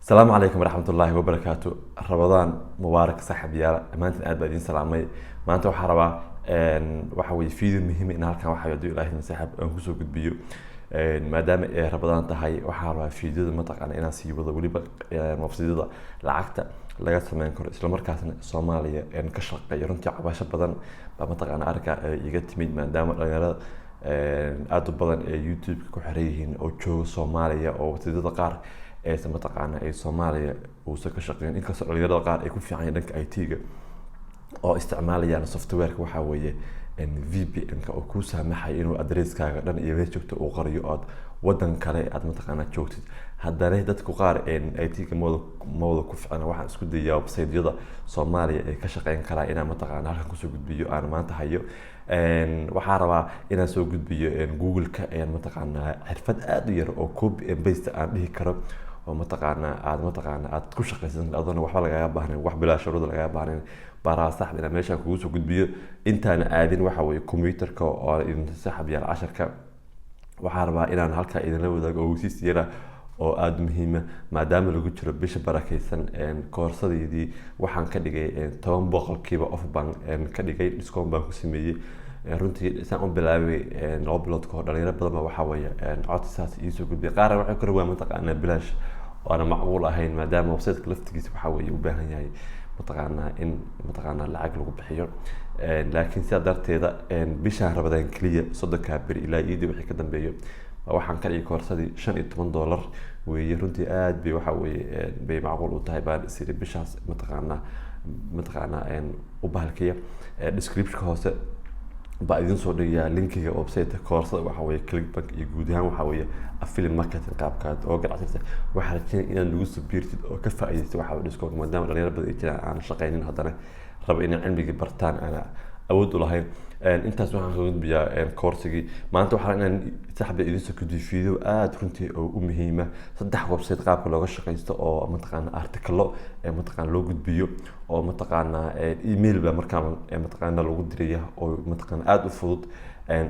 Asalaamu calaykum waraxmatullaahi wabarakaatu. Ramadaan mubaarak, saaxiibayaal. Dhammaantiin aad baa idiin salaamay. Maanta waxaa rabaa, waxa weye, video muhiim in halkan waxa hadduu Ilaahay saaxiib aan kusoo gudbiyo. Maadaama ay Ramadaan tahay, waxaa rabaa videoda mataqaana inaan sii wado, weliba websiteyada lacagta laga sameyn karo, isla markaasna Soomaaliya ka shaqeeyo. Runtii cabasho badan baa mataqaana arka iga timid, maadaama dhalinyarada aada u badan ee YouTube-ka ku xiran yihiin oo jooga Soomaaliya oo websiteyada qaar aysan mataqaana ay Soomaaliya uusan ka shaqeyn, inkastoo dhalinyarada qaar ay ku fiican yihiin dhanka IT-ga oo isticmaalayaan software-ka waxaa weeye VPN-ka oo kuu saamaxaya inuu addresskaaga dhan iyo meel joogto uu qariyo, aad wadan kale aad mataqaana joogtid. Haddana dadku qaar IT-ga mawada ku ficna. Waxaan isku dayaa website-yada Soomaaliya ay ka shaqeyn karaa inaan mataqaana halkan kusoo gudbiyo aan maanta hayo. Waxaa rabaa inaan soo gudbiyo Google-ka mataqaanaa xirfad aada u yar oo copy and paste aan dhihi karo, oo mataqaanaa aad mataqaana aad ku shaqaysan adoona waxba lagaga baahnayn, wax bilaa shuruud lagaga baahnayn. Baa rabaa, saaxib, inaan meeshaan kugu soo gudbiyo. Intaana aadin waxa weeye computerka oo idin, saaxib yaal, casharka, waxaa rabaa inaan halkaa idinla wadaago ogeysiis yara oo aada muhiima. Maadaama lagu jiro bisha barakeysan, koorsadeydii waxaan ka dhigay 10% off baan ka dhigay, discount baan ku sameeyey. Runtii saan u bilaabay 2 bilood kahor, dhalinyaro badan baa waxaa weeye codsi saas iisoo gudbiyay. Qaarna waxay ku rabaan mataqaanaa bilaash, oona macquul ahayn, maadaama websiteka laftigiisa waxaa weeye u baahan yahay mataqaanaa in mataqaanaa lacag lagu bixiyo. Laakiin sidaa darteeda, bishaan Ramadaan keliya, 30-kaa beri ilaa iidii wixii ka dambeeyo, waxaan ka dhigay koorsadii $15 weeye. Runtii aad bay waxa weeye bay macquul u tahay baan isiri bishaas mataqaanaa u bahalkiya. Descriptionka hoose baa idin soo dhigayaa linkiga website koorsada, waxa weeye ClickBank iyo guud ahaan waxa weeye affiliate marketing qaabkaad oo ganacsata. Waxaa rajeynaya inaad nagu soo biirtid oo ka faa'iidaysid waxa weeye discount, maadaama dhalinyaro badan ay jiraan aan shaqaynin, haddana raba inay cilmigii bartaan, aan awood u lahayn. Intaas waxaan kaga gudbiyaa koorsigii. Maanta waxaa inaan saxba idin soo gudbiyo video aada runtii oo u muhiima, saddex website qaabka looga shaqaysto oo mataqaana articlo mataqaana loo gudbiyo, oo mataqaana email baa markaa mataqaana lagu diraya, oo mataqaana aada u fudud.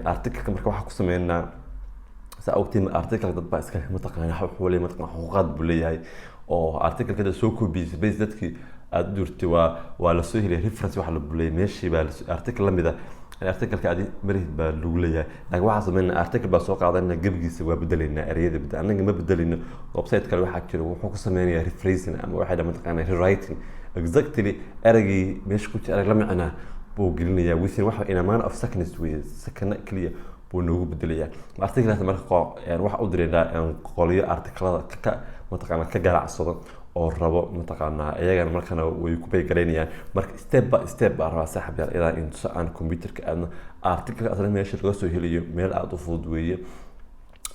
Articleka marka waxaa ku sameynaa, saa ogtiin, article dad baa iska mataqaana wuxuu leeyahay mataqaana xuquuqaad buu leeyahay, oo articleka da soo koobiyey base dadkii aada u dirtay waa lasoo helay reference, waxa la buleeyay meeshii baa article lamid ah articleka adi marihid baa lagu leeyahay. Laakiin waxaa sameynaa, article baa soo qaadanaa, gebigiisa waa bedelaynaa, ereyada bedel annaga ma bedelayno. Website kale waxaa jira wuxuu ku sameynayaa rephrasing ama waxay dhaha mataqaana rewriting, exactly ereygii meesha ku jira erey la micnaa buu gelinayaa within waxa in a matter of seconds weeye, sekana keliya buu noogu bedelayaa articlekaas. Marka waxa u diraynaa qolyo articlada ka mataqaana ka ganacsado oo rabo mataqaanaa, iyagana markana way ku baygaraynayaan. Marka step by step baa rabaa, saaxib yaal, ilaa intusa aan computerka aadno. Articleka asna meesha laga soo helayo meel aada u fudud weeye.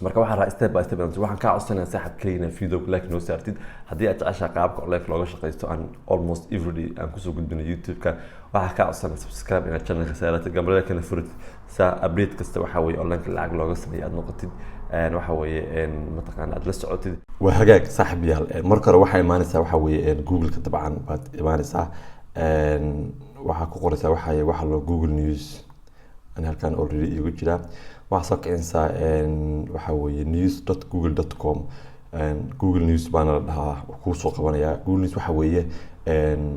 Marka waxaan rabaa step by step. Waxaan kaa codsanayaa, saaxib, keliya inaad video like noo saartid haddii aad jeceshahay qaabka online looga shaqaysto aan almost everyday aan kusoo gudbino YouTube-ka. Waxaa kaa codsanaya subscribe inaad channelka saaratid, gambaleelkana furitid, saa update kasta waxaa weeye online lacag looga sameeyo aad noqotid, waxa weeye mataqaana aad la socotid. Waa hagaag, saaxib yaal. Marka hore waxaa imaanaysaa waxa weeye Google-ka dabcan baad imaanaysaa. Waxaa ku qoraysaa waxa waxa loo Google News. Ani halkan already iigu jiraa. Waxaa soo kicinaysaa waxa weeye news.google.com. Google News baana la dhahaa, kuu soo qabanayaa. Google News waxa weeye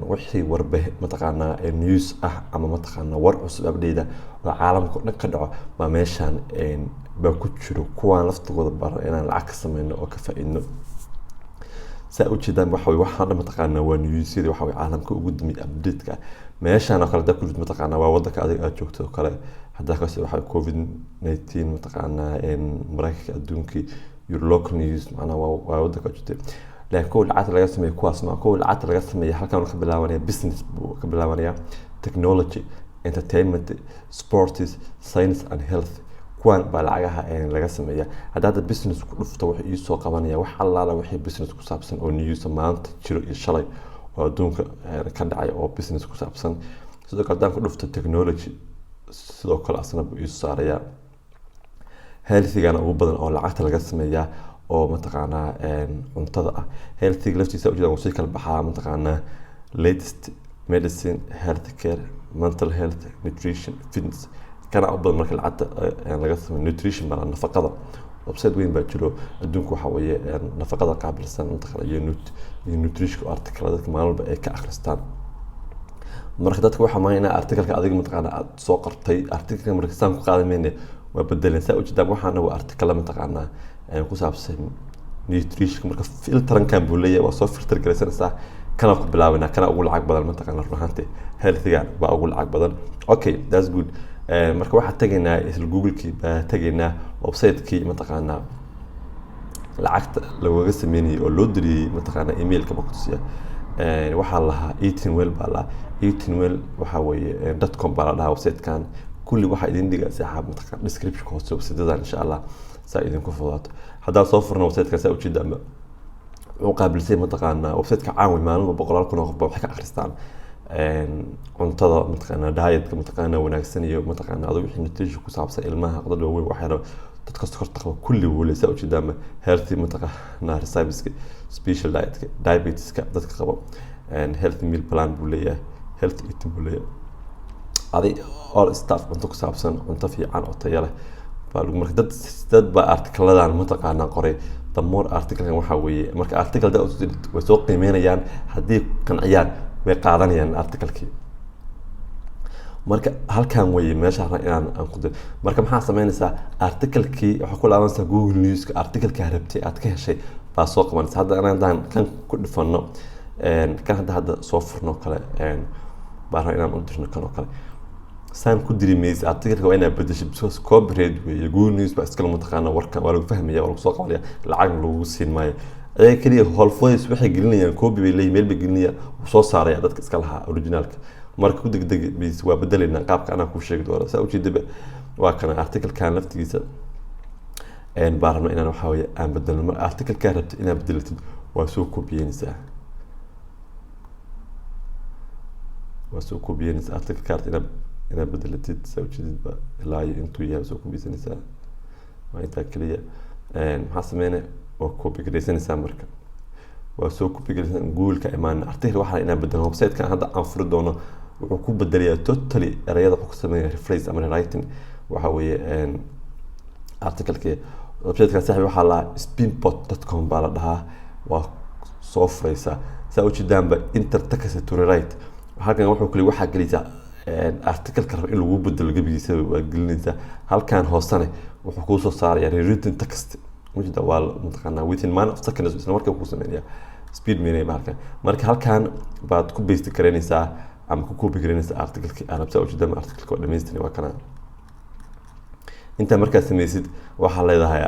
wixii warbe mataqaanaa news ah ama mataqaanaa war cusub, update oo caalamka oo dhan ka dhaco baa meeshaan baa ku jiro. Kuwaan laftigooda baran inaan lacag ka sameyno oo ka faa'iidno. Saa ujeedaan, waxa weye waxaan dhan mataqaanaa waa newsyada waxa weye caalamka ugu dambeeyay update-ka. Meeshaan oo kale haddaa ku jirto, mataqaanaa waa wadanka adiga aad joogto oo kale. Haddaa kasi waxa COVID-19 mataqaanaa Mareykanka, adduunkii, your local news, macnaha waa wadanka aad joogtay. Laakiin kuwa lacagta laga sameeyo kuwaas ma kuwa lacagta laga sameeya halkan ka bilaabanaya, business buu ka bilaabanaya, technology, entertainment, sports, science and health. Kuwan baa lacagaha laga sameeya. Hadda hadda business ku dhufto, wuxuu iisoo qabanaya wax allaala wixii business ku saabsan oo news maanta jiro iyo shalay oo adduunka ka dhacay oo business ku saabsan. Sidoo kale haddaan ku dhufto technology, sidoo kale asna buu iisoo saarayaa. Healthigana ugu badan oo lacagta laga sameeyaa, oo mataqaanaa cuntada ah. Healthiga laftiisa ujeeda wuu sii kala baxaa, mataqaanaa latest medicine, health care, mental health, nutrition, fitness. Kana u badan marka lacagta laga sameeyo nutrition baa nafaqada. Website weyn baa jiro adduunka, waxa weeye nafaqada qaabilsan, mataqaana, iyo nutrition article dadka maalin walba ay ka akhristaan. Marka dadka waxaa maa inaa articleka adiga, mataqaana, aad soo qortay articleka. Marka saan ku qaadan mayne, waa bedeleen. Saa ujeedaan, waxaana waa article, mataqaanaa, ku saabsan nutrition. Marka filterankan buu leeyahay, waa soo filter garaysanaysaa. Kana ku bilaabana, kana ugu lacag badan, mataqaana, run ahaantii healthiga baa ugu lacag badan. Okay, that's good. Marka waxaa tegaynaa isla Google-kii baa tegaynaa, website-kii, mataqaanaa, lacagta lagaga sameynayay oo loo diriyey, mataqaanaa, emailka baa kutusiya. Waxaa lahaa Eating Well baa lahaa. Eating Well waxaa weeye .com baa la dhahaa website-kan. Kulli waxaa idin dhiga, saaxaab, mataqaan, description hoose website-yadan, insha Allah, saa idinku fudaato. Haddaan soo furno website-kan, saa ujeeda ama wuxuu qaabilsay, mataqaanaa, website-ka caan wey. Maalinba boqolaal kun oo qof baa waxay ka akhristaan cuntada, mataqaanaa, dietka, mataqaanaa, wanaagsan iyo, mataqaanaa, adigu wixii nutrition ku saabsan, ilmaha, dad waaweyn, waxyaala dadka sokorta qaba, kulli wule. Saa ujeeda ama healthy, mataqaanaa, recipes-ka, special dietka, diabetiska dadka qabo, healthy meal plan buu leeyahay, healthy eating buu leeyahay, adi all stuff cunto ku saabsan, cunto fiican oo tayo leh baa lagu. Marka dad baa articladan, mataqaanaa, qoray. The more articlekan waxaa weeye, marka article da way soo qiimeynayaan, haddii qanciyaan way qaadanayaan articlekii. Marka halkan weye meesha rabaa inaan aan ku dir. Marka maxaa sameynaysaa? Articlekii waxaa ku laabanaysaa Google Newska. Articleka rabtay aad ka heshay baa soo qabanaysa. Hadda anaa haddaan kan ku dhifano, kan hadda soo furno kale, baan rabaa inaan u dirno kan oo kale. Saan ku diri maysa. Articleka waa inaad bedesho because copyright weeye, Google News baa iskale, mataqaana. Warkan waa lagu fahmaya, waa lagu soo qabanaya, lacagna lagugu siin maayo. Ayaga keliya holfoys waxay gelinayaan, copy bay leeyihin, meel bay gelinayaan, wuu soo saaraya dadka iska lahaa originalka. Marka ku degdeg bis, waa bedelaynaa qaabka anaa kuu sheegi doona. Saa ujeedaba, waa kana articlekan laftigiisa baan rabna inaan, waxaa weeye, aan bedelno. Mar articlekaa rabtid inaad bedelatid, waa soo kobiyeynaysaa, waa soo kobiyeynaysaa articleka rabtid inaad bedelatid. Saa ujeedidba, ilaa iyo intuu yahay soo kobiyeysanaysaa, waa intaa keliya. Maxaa sameynay? Waa copy garaysanaysaa. Marka waa soo copy garaysan, Google-ka imaana. Article waxaa inaan bedelno, website-kan hadda aan furi doono wuxuu ku bedelayaa totally erayada, wuxuu ku sameeyaa rephrase ama rewriting, waxa weeye articlekii. Website-kan, saaxiib, waxaa la spinbot.com baa la dhahaa. Waa soo furaysaa. Saa ujeedaanba, enter text to rewrite. Halkan wuxuu kale waxaa gelaysaa articleka raba in lagu bedelo gebigiisa, waa gelinaysaa. Halkan hoosene wuxuu kuu soo saaraya rewritten text. Mujida waa, mataqaanaa, within man of seconds isla markaa kuu sameynaya, speed meanay bahalkan. Marka halkan baad ku paste garaynaysaa ama ku copy garaynaysaa articleki aad rabtaa. Ujeedama articleka waa dhamaystiran, waa kana. Intaa markaad sameysid, waxaa leedahay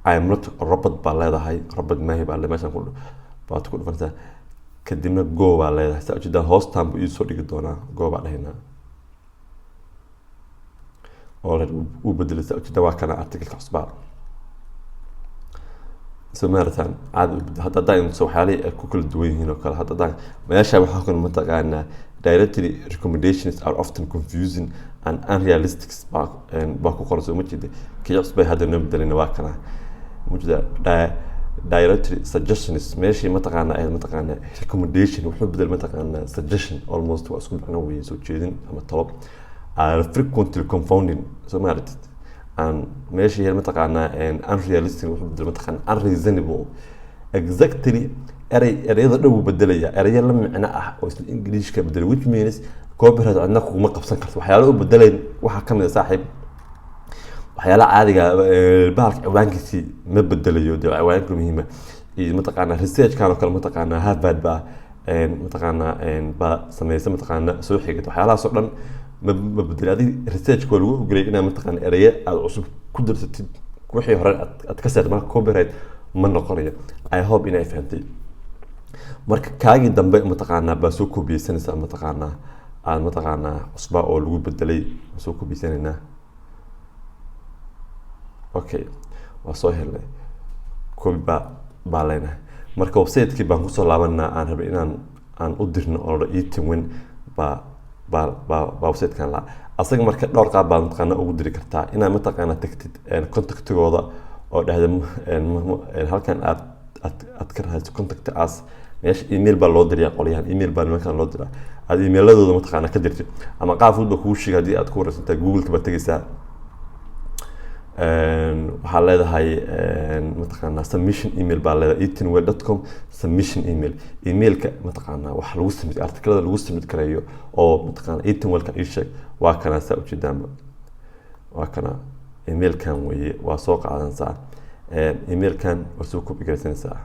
"I am not a robot" baa leedahay, robot maahi baa meeshan ku baad ku dhufanaysaa, kadibna go baa leedahay. Saa ujeedaan, hoostaan buu iisoo dhigi doonaa. Go baa dhahaynaa. Already uu bedelay. Saa ujeedaan, waa kana articleka cusbaa. So maaratan caadi u bedel. Hadda haddaan intuso waxyaalihii ay ku kala duwan yihiin oo kale, hadda haddaan meesha waxaa kun, mataqaanaa, dietary recommendations are often confusing and unrealistic baa ku qoran. Soo ma jeeda? Kii cusbay hadda noo bedelina waa kana. Ma jeeda? Dietary suggestions meeshii, mataqaanaa, ahayd, mataqaanaa, recommendation, wuxuu bedel, mataqaanaa, suggestion. Almost waa isku macno weeye, soo jeedin ama talo. Are frequently confounding. Soo ma aragtid? Aan meeshii ahayd, mataqaanaa, unrealistic, wuxuu bedel, mataqaanaa, unreasonable. Exactly erey ereyada dhow buu bedelaya, ereyo la micno ah oo isla Englishka bedelay, which means copyright cidna kuguma qabsan karto. Waxyaalo u bedelayn waxaa kamid a, saaxiib, waxyaalaha caadiga bahalka ciwaankiisii ma bedelayo. Dee ciwaanka muhiima iyo, mataqaanaa, researchkan oo kale, mataqaanaa, Harvard baa mataqaanaa, baa sameysa, mataqaanaa, soo xigata. Waxyaalahaas oo dhan ma bedelay. Adig researchka waa lagu ogolay inaad, mataqaanaa, ereyo aada cusub ku darsatid, wixii hore aad ka saartay. Marka copyright ma noqonayo. I hope inay fahantay. Marka kaagii dambe, mataqaanaa, baa soo kobiyeysanaysaa, mataqaanaa, aad, mataqaanaa, cusbaa oo lagu bedelay waa soo kobiyeysanaynaa. Okay, waa soo helnay, copy baa leenahay. Marka website-kii baan kusoo laabanaa aan rabay inaan aan u dirno oo la Eating Well baa website-kan laa asaga. Marka dhowr qaab baad, mataqaanaa, ugu diri kartaa. Inaad, mataqaanaa, tagtid contactigooda oo dhahda halkan aad ka raadso contact us. Meesha email baa loo dirayaa qolyahan, email baa nimankan loo diraa, aad emailadooda, mataqaanaa, ka dirtid. Ama qaab fudud baa kugu sheegay haddii aad ku wareysantahay. Google-ka baad tegeysaa. Waxaa leedahay, mataqaanaa, submission email baa leedahay, eatingwell.com submission email. Emailka, mataqaanaa, wax lagu submit, articlada lagu submit gareeyo oo, mataqaanaa, eatingwellka ii sheeg, waa kana. Saa ujeedaanba, waa kana emailkan weeye. Waa soo qaadanaysaa emailkan, waa soo copy garaysanaysaa.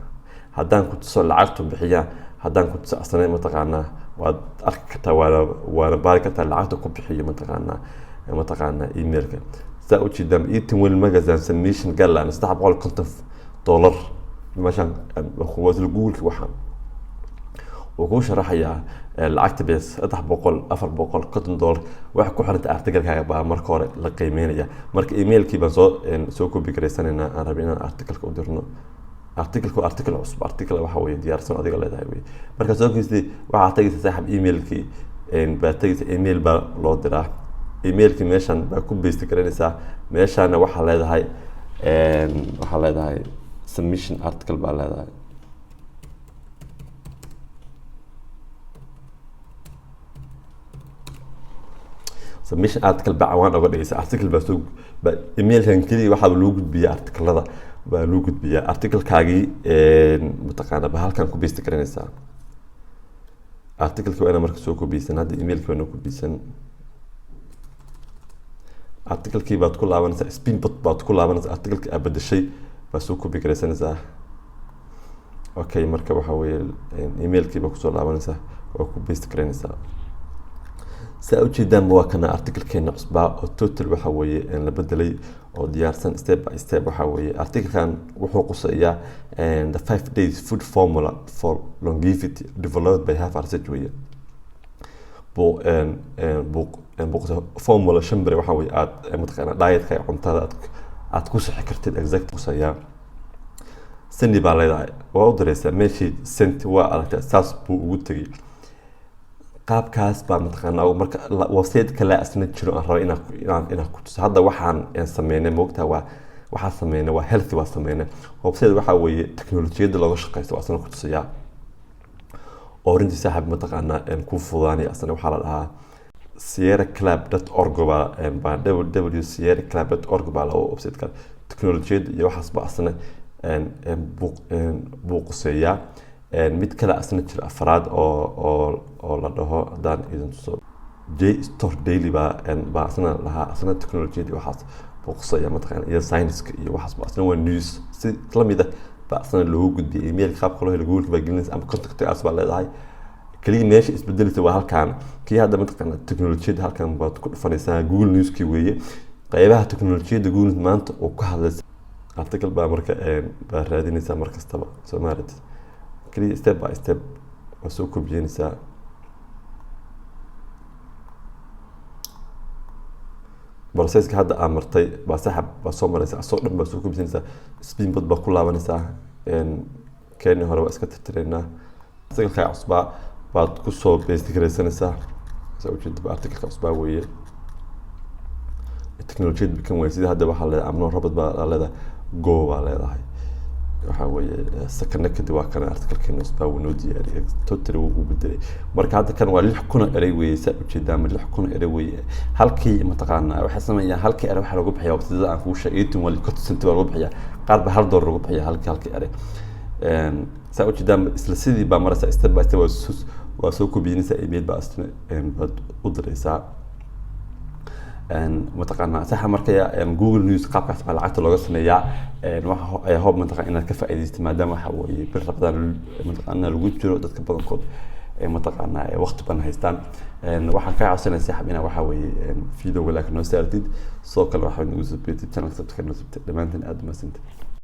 Haddaan ku tuso lacagtu bixiyaa, haddaan ku tuso asna, mataqaanaa, waad arki kartaa, waana baari kartaa lacagta ku bixiyo, mataqaanaa, emailka. Saa ujeedaan, Eating Well Magazine submission guideline, $350. Meeshaan wasla Google waxaan wuu kuu sharaxayaa lacagta bes, 300, $450, waxay ku xiranta articlekaaga baa marka hore la qiimeynaya. Marka emailkii baan soo copy garaysanaynaa aan rabay inaan articleka u dirno. Articleka waa article cusub, article waxa weeye diyaarsan adiga leedahay wey. Marka soo geystay, waxaad tagaysa, saaxib, emailkii baa tagaysa. Email baa loo diraa. Emailkii meeshan baa ku paste garanaysaa. Meeshaana waxaa leedahay submission article baa leedahay. Submission article baa cawaan oga dhigaysa. Article baa soo baa emailkan keliya waxaaba loo gudbiyaa, articlada baa loo gudbiyaa. Articlekaagii, mataqaana, baa halkan ku paste garanaysaa. Articleki waa inaa marka soo kobiysan. Hadda emailki baa noo kobisan. Articlekii baad ku laabanaysaa, spinbot baad ku laabanaysaa. Articleki aad bedeshay baa soo copy garaysanaysaa. Okay, marka waxa weeye emailkii baa kusoo laabanaysaa, waa ku paste garaynaysaa. Saa ujeedaanba, waa kana articlekeena cusbaa oo total waxa weeye la bedelay oo diyaarsan step by step. Waxa weeye articlekan wuxuu quseeyaa the 5 days food formula for longevity developed by Harvard Research weeye. Buu formula 5 beri waxa weeye aad, mataqaana, dietka, cuntada aad ku sixi kartid exact quseeyaa. Send baa leedahay, waa u diraysaa. Meeshii sent waa aragtaa, saas buu ugu tegay. Qaabkaas baa, mataqaanaa, marka website kale asna jiro aan raba inaan ku tuso. Hadda waxaan sameynay, moogtaa, waa waxaan sameynay, waa healthy waa sameynay. Website waxaa weeye teknolojiyadda looga shaqeysto waa asna ku tusayaa oo runtii, saaxib, mataqaanaa, ku fududaanaya. Asna waxaa la dhahaa sierraclub.org baa www.sierraclub.org baa la website kale. Teknolojiyadda iyo waxaas baa asna buu quseeyaa. Mid kale asna jira afraad oo la dhaho, haddaan idin tuso, J Store Daily baa asna lahaa. Asna teknolojiyadda iyo waxaas buu quseeyaa, mataqaana, iyo science iyo waxaas. Asna waa news si lamid ah baa asna loogu gudbiyay. Emailka qaabka loo helo, Google baa gelinaysa ama contact us baa leedahay. Kaliya meesha isbedeleysa waa halkan kii hadda, mataqaana, teknolojiyadda halkan baad ku dhufanaysaa. Google Newskii weeye, qeybaha teknolojiyadda Google maanta uu ka hadlay. Article baa marka baa raadinaysaa mar kastaba, soo maaratid? Kaliya step by step waa soo kobciyenaysaa. Processka hadda aa martay baa, saxab, baa soo maraysa, asoo dhan baa soo kobcinaysaa. Spinbot baa ku laabanaysaa. Keeni hore waa iska tirtiraynaa. Articleka cusbaa baad kusoo paste garaysanaysaa. Saa ujeeda, articleka cusbaa weeye, teknolojiyad bikan wey. Sida hadda waxaa leedahay amno robot baa leedahay, go baa leedahay. Waxa weeye sakana kadib waa kana articlekeena cusbaa, wuu noo diyaariyay, totally wuu bedelay. Marka hadda kan waa 6,000 oo erey weeye. Saa ujeedaa ma 6,000 oo erey weeye. Halkii, mataqaanaa, waxay sameeyaan halkii erey waxaa lagu bixiyaa websiteda aan kuu sheegay, 81.50 cent baa lagu bixiyaa. Qaar baa $1 lagu bixiyaa halkii erey. Saa ujeedaa, isla sidii baa maraysaa step by step. Waa soo kobiyinaysaa, email baa isna baad u diraysaa, mataqaanaa, saxa. Markaya Google News qaabkaas baa lacagta looga sameeyaa. Waxa hob, mataqana, inaad ka faa'iidaysto, maadaama waxa weeye bir Ramadaan, mataqaana, lagu jiro, dadka badankood, mataqaana, waqti badan haystaan. Waxaan kaa codsanaya, saaxib, inaa waxa weeye videoga like noo saartid, sidoo kale waxaad nagu subscribe channel, subscribe noo subtid. Dhammaantiin aad umahadsantid.